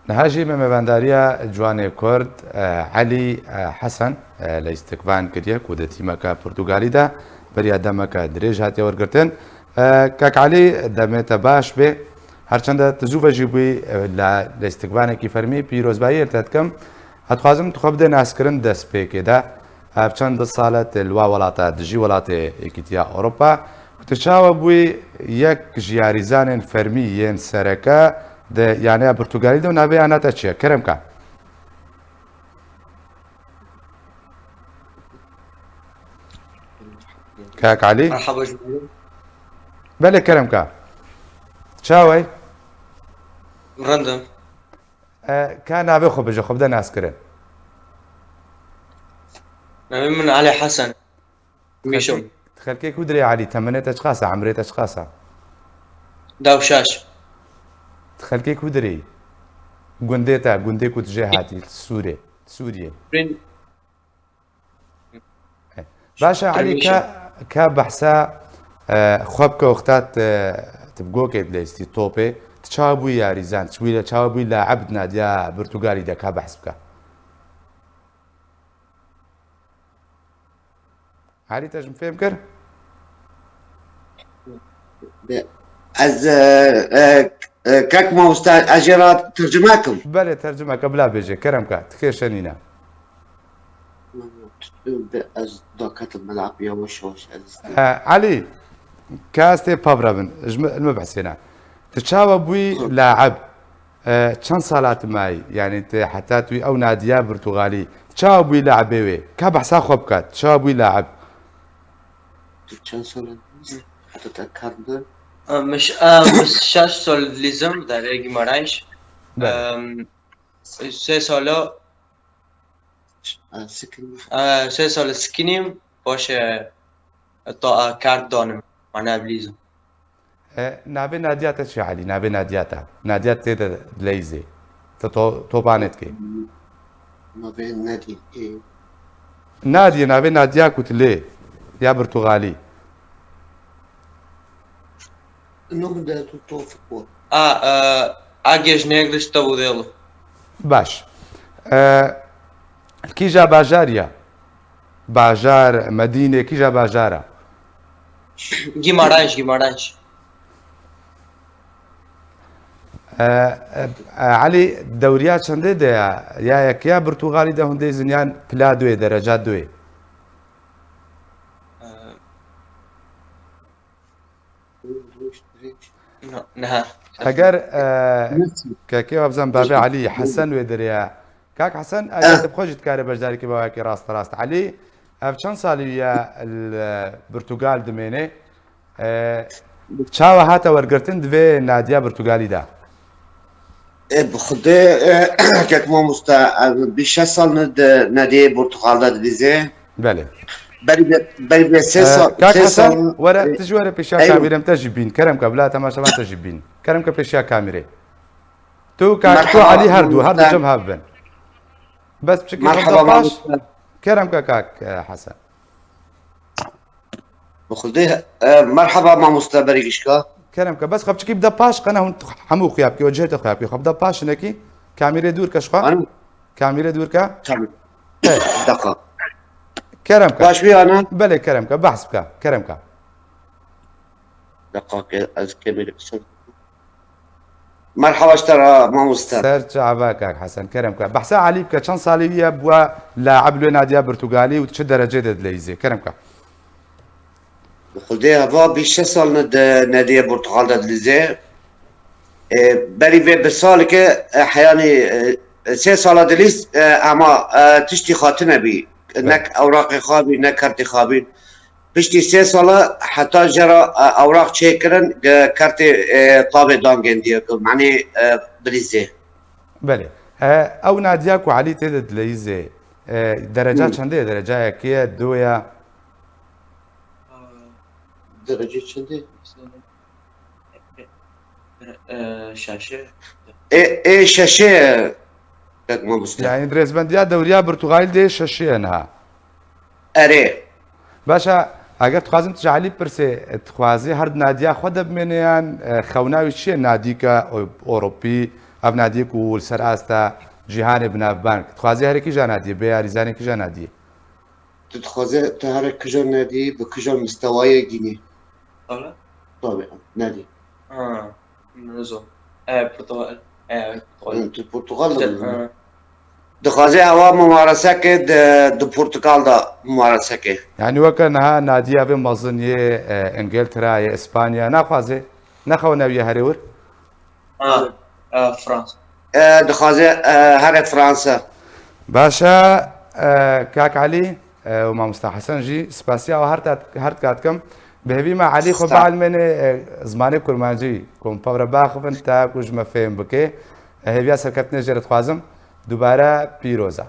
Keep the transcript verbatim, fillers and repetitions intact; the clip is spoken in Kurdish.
Niha jî me mêvandariya ciwanê Kurd, e, Elî, e, Hesen, e, leyîstikvan kiriye ku di tîmeke Portugalî de beriya demeke dirêj hatiye wergirtin. E, kak Elî, demê te baş bê. Her çende tu zû ve jî bûyî, e, la leyîstikvanekî fermî pîrozbayiyê li te dikim. Ez dixwazim tu xwe bide naskirin destpêkê de. Ev çend sal e tu li wa welata dijî, welatê Yekîtiya Ewropa. Tu çawa bûyî yek ji yarîzanên fermî yên sereke di yaneya Portugalî de û navê yana te çi ye? Kerem ka. Kak Elî? Merhaba ji bo. Belê kerem ka. Çawa yî? Rind im. E, ka navê xwe bije, xwe bide naskirin. Navê min Elî Hesen. Mîşo. Xelkê, xelkê ku dirê Elî, temenê te çiqas e, emrê te çiqas e? Deh û şeş. Xelkê ku dirê? Gundê te, gundê ku tu jê hatî, Sûrê, Sûriyê. Rin- Baş e, Elî, Rewîşe. Ka, ka behsa, e, xwe bike wexta tu, tu bi gokê dileyistî topê, tu çawa bûyî yarîzan, tu bûyî le, çawa bûyî laib di nadiya Portugalî de, ka behs bike. Elî, te ji min fêm kir? Be, ez, e, e, e, kek mamoste, ez jê re tercime kim? Belê, tercime ke, bila bêje, kerem ke, tu kêşe nîne. Be, ez daketim bila, yavaş yavaş ez. E, Elî, ke ez tê pevre bin, ji min, li min behsêne. Tu çawa bûyî Hı. laib? E, çend sala tu mayî? Yanî tu heta tu ew nadiya Portugalî, çawa bûyî laibê wê? Ka behsa xwe bikat, çawa bûyî laib? Tu çend sal e? Heta te kar bide? Em, ş-, em, şeş sal dilîzim, derê Gimarenç. Belê. Em, sê sala, e, sikinî. E, sê sal sikinîm, paşê ta, e, kar danim, mane bilîzim. E, navê nadiya te çi Elî? Navê nadiya te. Nadiya tê de dileyîzê. Te to-, topanê dikê. Navê Nadî, ê. Nadî, navê nadiya ku tu lê. Ya Portugalî. Nome de tu Tofik bû. A, e, a gêj negriş te bu dêlu. Baş. E, kîja bajarî ya? Bajar, Medîne, kîja bajara? Gimarenç, Gimarenç. E, e, e, Elî, dewriya çendê de ya? Ya yekiya Portugalî de hûn dê zin yan pila duê, dereca duê? E, No, niha. Eger, e, Nasıl? Kekê wa bizan bavê Elî, Hesen wê derê ye. Kak Hesen, eger Eh. tu bi xwe jî dikarî beşdarîkî bi wekî rast rast. Elî, ev çend salî ye li Portugal dimêne? E, çawa hate wergirtin di vê nadiya Portugalî de? E, bi Xwedê, e, kek mamoste, ez bîst şeş sal ne di nadiyê Portugal de dilîzê. Belê. Berî be, berî be sê E, sal, Kak sê Hesen, sal, were, e, tu jî were pêşiya eyvallah. Kamîrê min te jî bîn. Kerem ke, bila temaşevan te jî bîn. Kerem ke pêşiya kamîrê. Tu, Kak, tu Merhaba, Elî her du, her du mamoste. Cem hev bin. Bes piçekî Merhaba, xwe de paş. Mamoste. Kerem ke, Kak, e, Hesen. Bi Xwedê, e, merheba mamoste Berî Gişka. Kerem ke, bes xwe piçekî bide paş, qene hûn hemû xuya bike, cihê te xuya bike. Xwe bide paş hinekî. Kamîrê dûr ke ji xwe. Anî? Kamîrê dûr ke. Tamam. He. Deqa. Kerem ke. Baş bî ana? Belê kerem ke, behs bike. Kerem ke. Deqa ke ez kamîrê bisim. Merhaba ji te re, mamoste. Ser çava, Kak Hesen, kerem ke. Behsa Elî bike, çend salî wî ye bûye laib li wê nadiya Portugalî û çi derecê de dileyîzê? Kerem ke. Bi Xwedê heva bîst şeş sal ne di nadiya Portugal de dilîzê. E, berî vê bi salike, e, heyanî, e, sê sala dilîz, e, ema, e, tiştî xwe tune bî. Belê. Nek ewraqê xwe bî, ne kartê xwe bî. Piştî sê sala heta jê re, e, ewraq çêkirin, e, kartê, e, tavê dan gendiye, ku manê, e, bilîzê. Belê. E, ew nadiya ku Elî tê de dileyîzê, e, dereca Hı. çendê ye? Dereca yekê ye, du ye? Derecê çendê? E, e, şeşê. Ê, ê şeşê ye, kek mamoste. Yani rêzbendiya dewriya Portugalî dê şeşê ye niha. Erê. Baş e, eger dixwazim tu ji Elî pirsê, dixwazî her di nadiya xwe de bimêne yan, e, xewna wî çi ye? Nadîka Ewropî, Ev nadiyê ku li ser asta cîhanê bi navbang. Dixwazî here kîja nadiyê, bê yarîzanê kîja nadiyê? Tu dixwaze tu here kîja nadiyê bi kîja mistewayê gînî? Öyle? Tabii, nadiyê. Ha. Nizo. E, Portugal. E, Portugal. Tu Portugal İşte, de e, Dixwaze ewa mumareseke di, di Portugal de mumareseke. Yanî weke niha nadiya vê mezin yê e, Îngiltere, yê Îspanya naxwaze? Nexew newiye herê wir? ha, e, Fransa. E, dixwaze e, here Fransa. Baş e, e, kak Elî e, û mamosta Hesen jî spasiya we her tat-, her kat dikim. Bi hêvî me Elî xwe Sağ ol. bielmêne e, zimanê kurmancî ku em pevre biaxivin ta ku ji me fêm bike. E, hêviya serkeftinê jê re dixwazim. Dubare pîroz e.